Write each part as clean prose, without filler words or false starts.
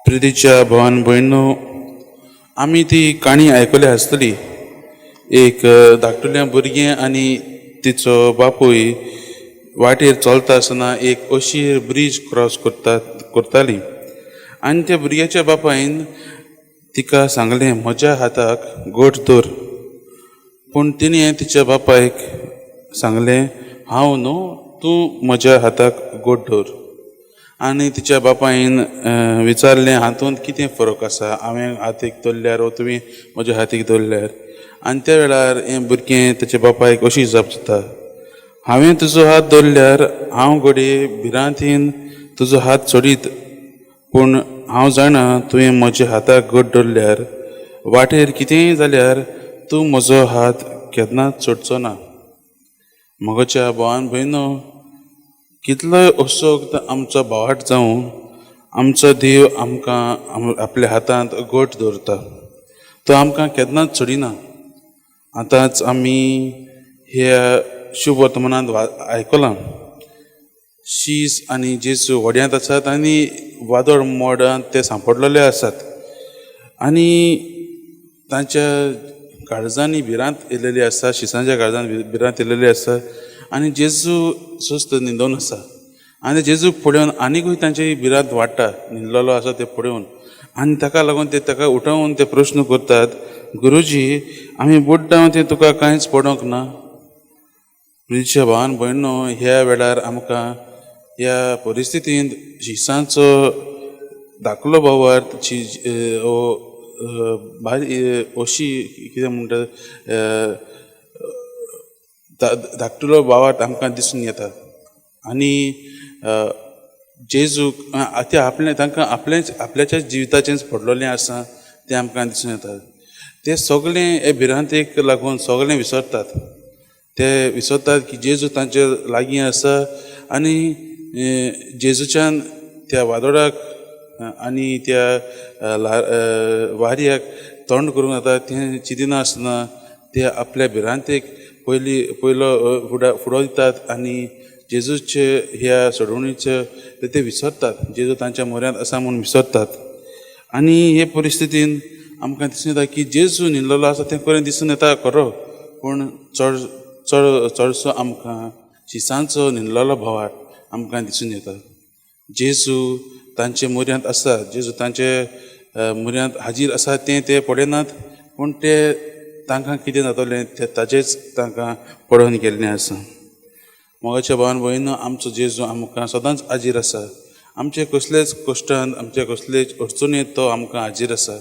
प्रितीच्या भावान भयणो, आमी ती काणी आयकल्या आसतली. एक धाकटुलें भुरगें आनी तिचो बापूय वाटेर चलता आसतना एक अशी ब्रीज क्रॉस करताली आनी त्या भुरग्याच्या बापायन तिका सांगलें, म्हज्या हाताक घट धर. पूण तिणें तिच्या बापायक सांगलें, हांव न्हू, तूं म्हज्या हाताक घट धर. आनी तिच्या बापायन विचारलें, हातूंत कितें फरक आसा, हांवें हातीक धरल्यार वो तुवें म्हज्या हातीक धरल्यार? आनी त्या वेळार हें भुरगें ताच्या बापायक अशी जाप दिता, हांवें तुजो हात धरल्यार हांव घडये भिरांतीन तुजो हात सोडीत, पूण हांव जाणा तुवें म्हज्या हाताक घट धरल्यार वाटेर कितेंय जाल्यार तूं म्हजो हात केन्नाच सोडचो ना. म्हज्या भावान भयणो, कितलोय असोक्त आमचो भावाट जावं, आमचो देव आमकां आपल्या हातांत घट दवरता. तो आमकां केन्नाच सोडिना. आतांच आमी ह्या शुभ वर्तमानांत आयकलां, शीस आनी जेजू व्हड्यांत आसात आनी वादळ मोडांत ते सांपडलेले आसात आनी तांच्या काळजांनी भिरांत येयलेली आसा. शिसांच्या काळजांत भिरांत येयलेली आसा आनी जेजू सुस्त न्हिदोन आसा. आनी जेजूक पळोवन आनीकूय तांची भिरांत वाडटा, न्हिदलेलो आसा ते पळोवन. आनी ताका लागून ते ताका उठोवन ते प्रश्न करतात, गुरुजी, आमी बुड्डा तें तुका कांयच पडोंक ना? प्रिच्या भावान भयणो, ह्या वेळार आमकां ह्या परिस्थितींत शिसांचो धाकलो भावार्थ अशी कितें म्हणटा, धाकटुलो भावार्थ आमकां दिसून येता. आनी जेजूक ते आपलें तांकां आपलेंच आपल्याच्याच जिविताचेंच पडलेलें आसा तें आमकां दिसून येता. ते सगळें हे भिरांतेक लागून सगळें विसरतात. ते विसरतात की जेजू तांचे लागीं आसा आनी जेजूच्यान त्या वादळाक आनी त्या वाऱ्याक तोंड करूंक जाता तें चिंतिनासतना ते आपल्या भिरांतेक पयली पयलो फुडो दितात आनी जेजूचे ह्या सोडवणीचे ते विसरतात. जेजू तांच्या म्हऱ्यांत आसा म्हूण विसरतात. आनी हे परिस्थितीन आमकां दिसून येता की जेजू न्हिदलेलो आसा तें खरें दिसून येता खरो, पूण चड चड चडसो आमकां शिसांचो न्हिदलेलो भावार्थ आमकां दिसून येता. जेजू तांचे म्हऱ्यांत आसा, जेजू तांचे म्हऱ्यांत हाजीर आसा तें ते पळयनात, पूण ते तांकां कितें जातलें तें ताचेच तांकां पडोवन गेल्लें आसा. मोगाच्या भावान भयणो, आमचो जेजू आमकां सदांच हाजीर आसा. आमचे कसलेच कश्टान, आमचे कसलेच अडचणींत तो आमकां हाजीर आसा.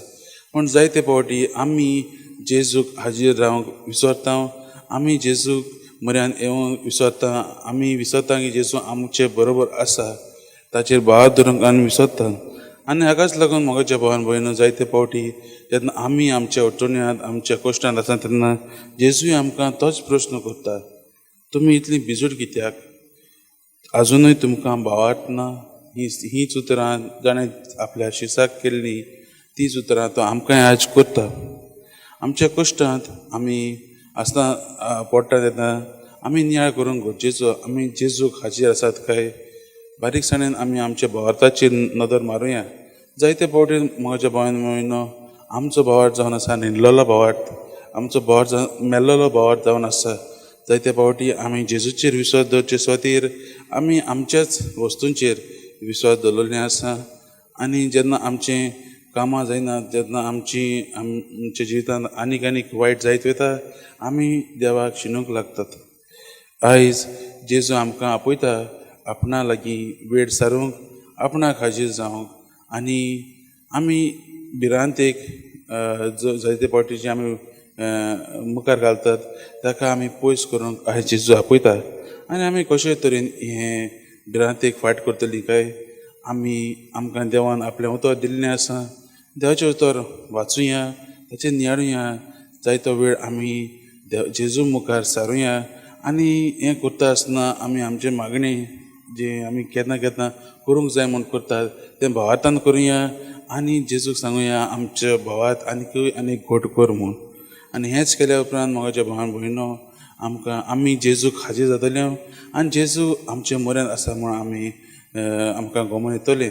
पूण जायते फावटी आमी जेजूक हाजीर रावंक विसरता. आमी जेजूक म्हऱ्यान येवंक विसरता. आमी विसरता की जेजू आमचे बरोबर आसा, ताचेर भाव धरूंक आमी विसरता. आनी हाकाच लागून मोगाच्या भावान भयणो, जायते फावटी जेन्ना आमी आमच्या अडचण्यांत, आमच्या कश्टांत आसा तेन्ना जेजूय आमकां तोच प्रस्न करता, तुमी इतली भिजूड कित्याक? आजुनूय तुमकां भावार्थ ना? हीच उतरां जाणें आपल्या शिसाक केल्ली तीच उतरां तो आमकांय आज करता. आमच्या कश्टांत आमी आसतना पडटा तेन्ना आमी नियाळ करूंक गरजेचो, आमी जेजूक हाजीर आसात काय? बारीकसाणेन आमी आमच्या भावार्थाचेर नदर मारुया. जायते फावटी म्हज्या भावान भयणो, आमचो भावार्थ जावन आसा न्हिदलेलो भावार्थ, आमचो भावार्थ जावन मेल्लेलो भावार्थ जावन आसा. जायते फावटी आमी जेजूचेर विश्वास दवरचे सुवातेर आमी आमच्याच वस्तूंचेर विश्वास दवरलेले आसा. आनी जेन्ना आमचें कामां जायना, जेन्ना आमच्या जिवितांत आनीक आनीक वायट जायत वयता, आमी देवाक शिनूंक लागतात. आयज जेजू आमकां आपयता आपणा लागीं वेळ सारूंक, आपणाक हाजीर जावंक. आनी आमी भिरांतेक जायते फावटी जी आमी मुखार घालतात ताका आमी पयस करूंक आयज जेजू आपयता. आनी आमी कशे तरेन हें भिरांतेक फायट करतली काय? आमी आमकां देवान आपलें उतर दिल्लें आसा. देवाचें उतर वाचुया, ताचेर नियाळुया, जायतो वेळ आमी जेजू मुखार सारुया. आनी हें करता आसतना आमी आमचें मागणें जें आमी केन्ना केन्ना करूंक जाय म्हूण करतात तें भावार्थान करुया आनी जेजूक सांगुया आमच्या भावार्थ आनीकूय आनीक घट कर म्हूण. आनी हेंच केल्या उपरांत मोगाच्या भावान भयणो, आमकां आमी जेजूक हाजीर जातले आनी जेजू आमच्या म्हऱ्यांत आसा म्हूण आमी आमकां गमोन येतलें.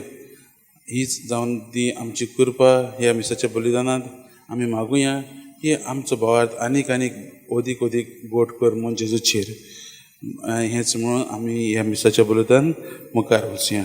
हीच जावन ती आमची कृपा ह्या मिसाच्या बलिदानांत आमी मागुया की आमचो भावार्थ आनीक आनीक अदीक अदीक गोट कर म्हूण जेजूचेर. हेंच म्हणून आमी ह्या मिसाच्या बलिदान मुखार वचया.